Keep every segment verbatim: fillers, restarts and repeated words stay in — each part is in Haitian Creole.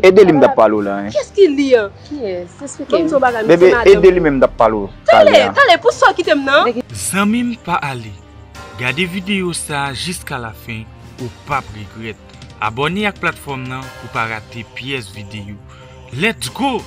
E de li m t ap pale w la, hein. Kiyès ki li an? Kiyès? Esplike m. Ban m di w bagay, m se madanm. Bebe, e de li menm m t ap pale w talè a. Talè, talè, pou sa w kite m nan? Zanmi m, pa ale. Gade videyo sa a jiska lafen, ou p ap regrèt. Abòne ak platfòm nan pou pa rate pyès videyo. Let's go!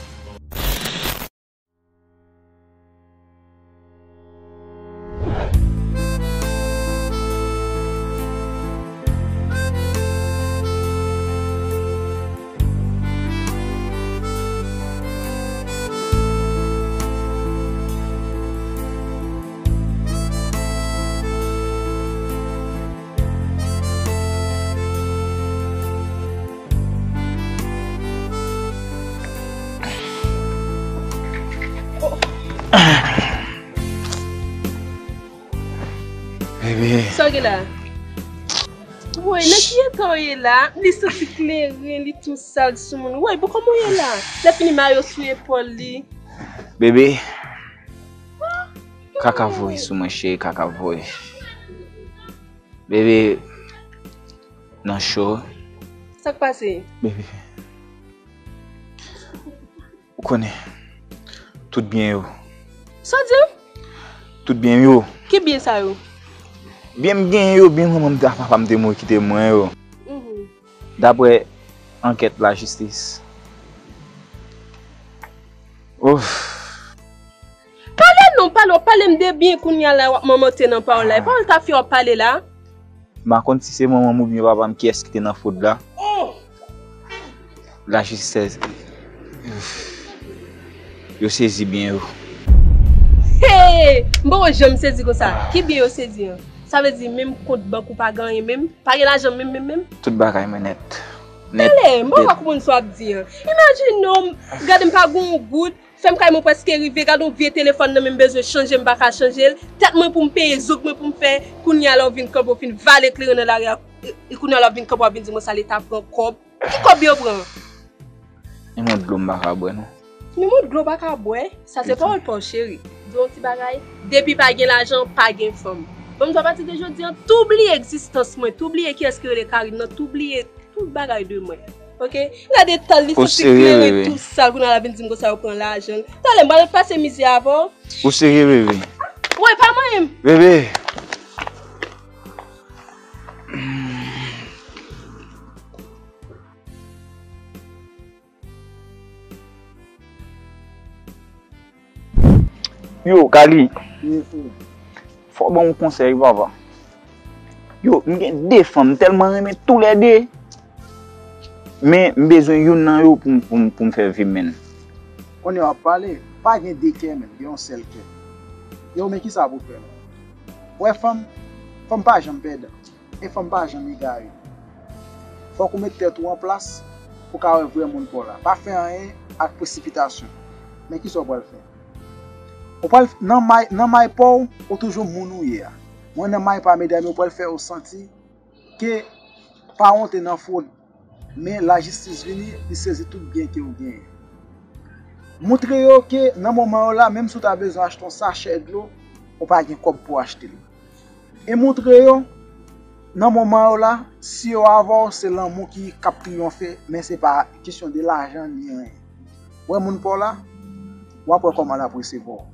Bebe. Sa w gen la? Woy, nan ki eta w ye la? Li santi kleren, li tou sal sou moun. Woy, bon, kòman w ye la? Lè fini, mayo sou epòl li. Bebe. Kaka voye sou mwen, cheri, kaka voye. Bebe, nan cho. Sa k pase? Bebe. Ou konnen, tout byen yo. Sa w di? Tout byen yo. Ki byen sa yo? Byen m genyen yo, byen manman m te, papa m te mouri kite mwen yo. Mhm. Daprè ankèt lajistis. Ouf. Pale non, pale, w ap pale m de byen kounye a la, w ap manmante nan pawòl la. E pawòl ta fè w ap pale la. M pa konn si se manman m oubyen papa m kiyès ki te nan fwod la. Lajistis, yo sezi byen yo. Hey! M poko janm sezi konsa. Ki byen yo sezi an? Sa vle di menm kont bank ou pa gen anyen menm? Pa gen lajan menm, menm, menm? Tout bagay mwen nèt. Nèt. Tande, m poko konprann sa w ap di an. Imajine w, gade m pa gen yon goud, fèm kay mwen prèske rive, gade yon vye telefòn nan men m bezwen chanje, m pa ka chanje l. Tèt mwen pou m peye, zong mwen pou m fè, kounye a la w vin kanpe, w fin vale kleren nan lari a, e, e kounye a la w vin kanpe, w ap vin di mwen sa Leta pran kòb. Ki kòb yo pran? Menm yon dlo m pa ka bwè non. Menm yon dlo w pa ka bwè? Sa se pawòl pa w, cheri. Di w yon ti bagay, depi pa gen lajan, pa gen fanm. Bon, m di w, apati de jodi an, tou bliye egzistans mwen, tou bliye kiyès ki rele Karine nan, tou bliye tout bagay de mwen. Oke? Gade tan li soti kleren tou sal, kounye a la vin di m konsa yo pran lajan l. Talè, m pral pase mizè avè w. Ou serye, bebe? Woy, pa manyen m. Bebe. Yo, Kali. Wi, frè. Fò w ban m yon konsèy, papa. Yo, m gen de fanm, m tèlman renmen toulède. Men, m bezwen youn nan yo pou m, pou m, pou m fè vi m mennen. Kounye a w ap pale, pa gen de kè menm, gen yon sèl kè. Yo, men kisa pou fè? Wè fanm, fanm pa janm pèdan. E fanm pa janm egare. Fòk ou met tèt ou an plas pou w ka wè vrè moun pa w la. Pa fè anyen ak presipitasyon. Men kisa w pral fè? Ou pral nan may, nan may pa w, ou toujou moun ou ye a. Mwen nan may pa medam yo pral fè w santi ke pa w te nan fwod. Men lajistis vini, li sezi tout byen ke w genyen. Moutre yo ke nan moman yo la, menm si w ta bezwen achte yon sachè dlo, ou pa gen kòb pou w achte l. E moutre yo, nan moman yo la, si yo avè w, se lanmou ki k ap triyonfe, men se pa kesyon de lajan ni anyen. Wè moun pa w la, w ap wè kòman l ap resevwa w.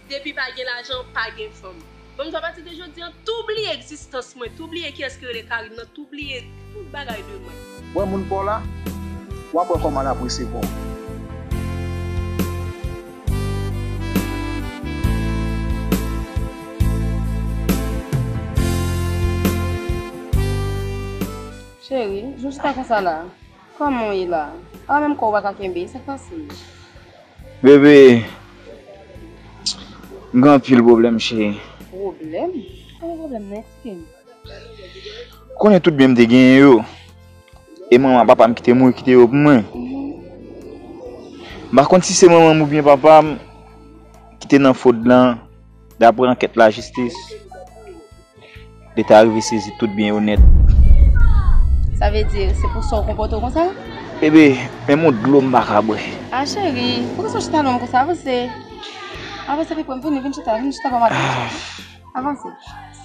Depi pa gen lajan, pa gen fanm. Bon, m di w, apati de jodi an, tou bliye egzistans mwen, tou bliye kiyès ki rele Karine nan, tou bliye tout bagay de mwen. Wè moun pa w la, w ap wè kòman l ap resevwa w. Cheri, jodi ta konsa la. Kòman w ye la? A menm kò w pa ka kenbe, sa k pase? Bebe, m gen anpil pwoblèm, cheri. Pwoblèm? Kòman pwoblèm nan? Eksplike m. Konnen tout byen m te genyen yo. E manman, papa m ki te mouri, kite yo pou mwen. M pa konn si se manman m oubyen papa m ki te nan fwod lan, daprè ankèt lajistis. Leta rive sezi tout byen yo nèt. Sa vle di, se pou sa w konpòte w konsa? Bebe, menm yon dlo m pa ka bwè. A, cheri, poukisa w chita lwen m konsa? Avanse. Avanse, pi pre m, vini, vin chita, vin chita bò madanm. Avanse.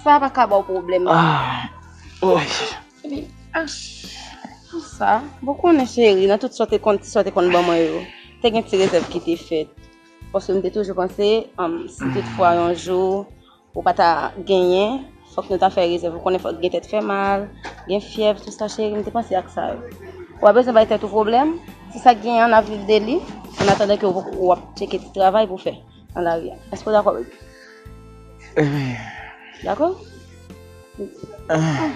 Sa pa ka ba w pwoblèm. Ah. Oy. Cheri, ah. Sa, bon, konnen cheri, nan tout sa w te konn, ti sa w te konn ban mwen yo, te gen ti rezèv ki te fèt. Paske m te toujou panse, um, si toutfwa yon jou ou pa ta genyen, fòk nou ta fè rezèv. Ou konnen fòk gen tèt fè mal, gen fyèv, tout sa, cheri, m te panse ak sa yo. Ou pa bezwen bay tèt ou pwoblèm. Se sa k genyen an, n ap viv de li. An atandan ke w, w ap tcheke ti travay pou fè nan lari a. Èske w dakò, baby? Dakò? Ah,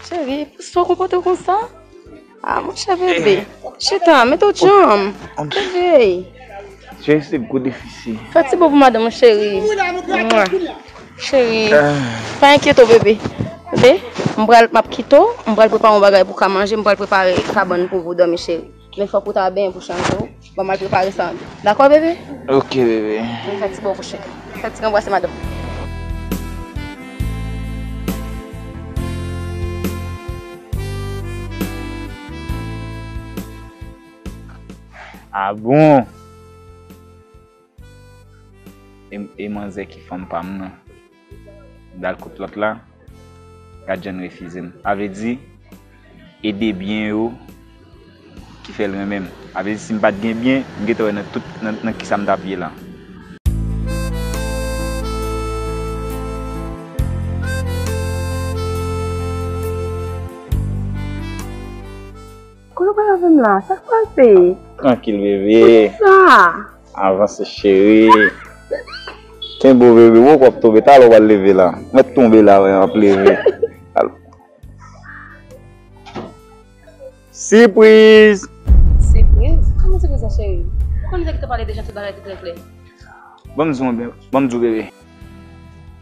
cheri, poukisa w konpòte w konsa? Ah, monchè, bebe. Chita, mete w djanm. Bebe. Cheri, se gwo defisi. Fè ti bo pou madanm ou, cheri. Mwa. Cheri, pa enkyete w, bebe. Tande? M pral, m ap kite w, m pral prepare yon bagay pou w ka manje, m pral prepare kabann pou w dòmi, cheri. Men fòk ou ta benyen pou chanje w. Bon, m al prepare sa. Dakò, bebe? Ok, bebe. Fè ti bo pou cheri. Fè ti anbrase madanm. Ah bon? E, e manzè ki fanm pa m nan. M t al kot lòt la, gad jan l refize m. Sa vle di, e de byen yo ki fè l renmen m. Sa vle di, si m pa t gen byen, m gentan wè nan tout, nan, nan kisa m t ap ye la. Kote w pral avè m la? Sa k pase? Trankil, bebe. Poukisa? Avanse, cheri. Kenbe w, bebe. Wo, w ap tonbe. Talè w pral leve la. Mèt tonbe la, wè, w ap leve. Al. Sipriz! Sipriz? Kòman sipriz la, cheri? Ou konn nèg ki te pale deja tout bagay te klè klè. Ban m di w, ban m di w, bebe.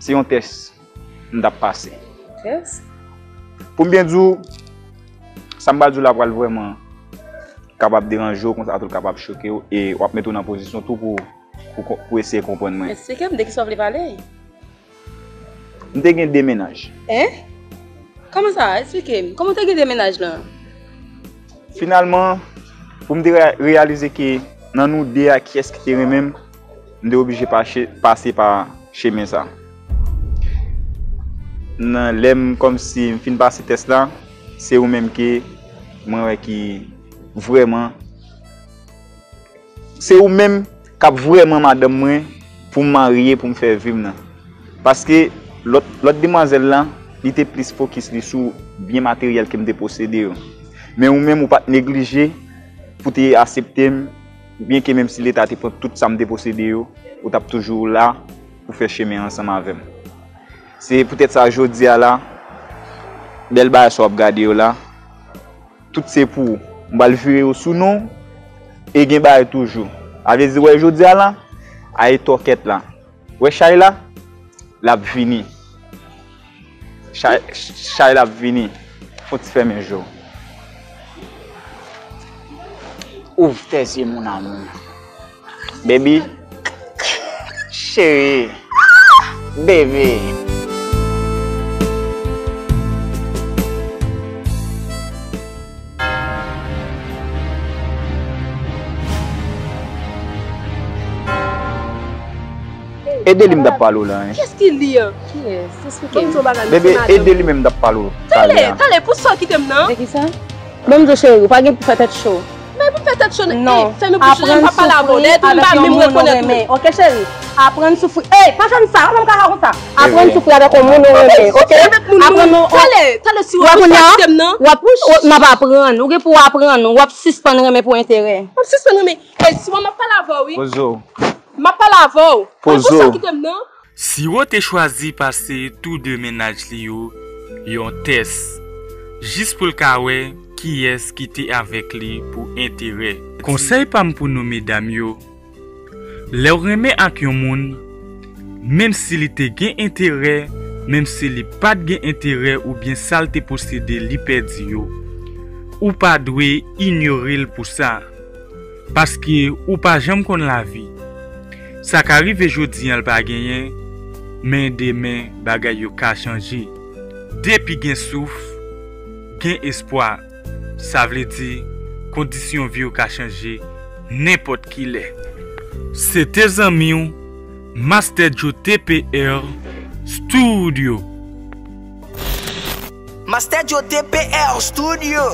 Se yon tès m t ap pase. Tès? Pou m byen di w, sa m pral di w la pral vrèman kapab deranje w, konsa tou l kapab choke w, e w ap mete w nan pozisyon tou pou, pou, pou eseye konprann mwen. Eksplike m de kisa w vle pale. M te gen de mennaj. Hein? Kòman sa? Eksplike m. Kòman w te gen de mennaj lan? Finalman, pou m te re-, reyalize ke nan nou de a, kiyès ki te renmen m, m te oblije pache, pase pa chemen sa. Nan lè m kòmsi m fin pase tès la, se ou menm ke mwen wè ki vrèman, se ou menm k ap vrèman madanm mwen pou m marye, pou m fè vi m nan. Paske lòt, lòt demwazèl lan, li te plis fokis li sou byen materyèl ke m te posede yo. Men ou menm, ou pa t neglije pou te aksepte m, byenke menm si Leta te pran tout sa m te posede yo, ou t ap toujou la pou fè chemen ansanm avè m. Se poutèt sa, jodi a la, bèl bagay sa w ap gade yo la, tout se pou ou. M pral vire yo sou non w, e gen bagay toujou. Sa vle di, wè, jodi a la, a e tòkèt la. Wè chay la, l ap vini. Chay, chay la ap vini. Fon ti fèmen je w. Ouvre tes yeux, mon amour. Baby. Cheri. Baby. E de li m t ap pale w la, hein. Kiyès ki li an? Kiyès? Eksplike m. Ban m di w bagay, mesye, madanm. Bebe, e de li menm m t ap pale w talè a. Talè, talè, poukisa w kite m nan? De kisa? Ban m di w, cheri, ou pa gen pou fè tèt cho. Men pou m fè tèt cho, non. Fè nou bouch, m p ap pale avè w. Dèyè tou, m pa menm rekonèt ou. Ok, cheri. Aprann soufri. Ey, pa fè m sa, pa fè m kaka konsa. Aprann soufri avèk yon moun ou renmen, ok? Aprann nou. Talè, talè, si w ap kite m nan. W ap, w ap, m ap aprann. Ou gen pou w aprann. W ap sispann renmen pou enterè. W ap sispann renmen. Ey, si w ap pale avè w, wi. Poze w. M ap pale avè w. Poze w. Kite m nan. Si w te chwazi pase tou de mennaj li yo yon tès, jis pou l ka wè kiyès ki te avèk li pou enterè. Konsèy pa m pou nou medam yo, lè w renmen ak yon moun, menm si li te gen enterè, menm si li pa t gen enterè oubyen sa l te posede li pèdi yo, ou pa dwe inyore l pou sa. Paske ou pa janm konn lavi. Sa ka rive jodi a l pa genyen, men demen bagay yo ka chanje. Depi gen souf, gen espwa. Sa vle di, kondisyon vi w ka chanje nenpòt ki lè. Se te zanmi w, Master Joe T P R Studio. Master Joe T P R Studio.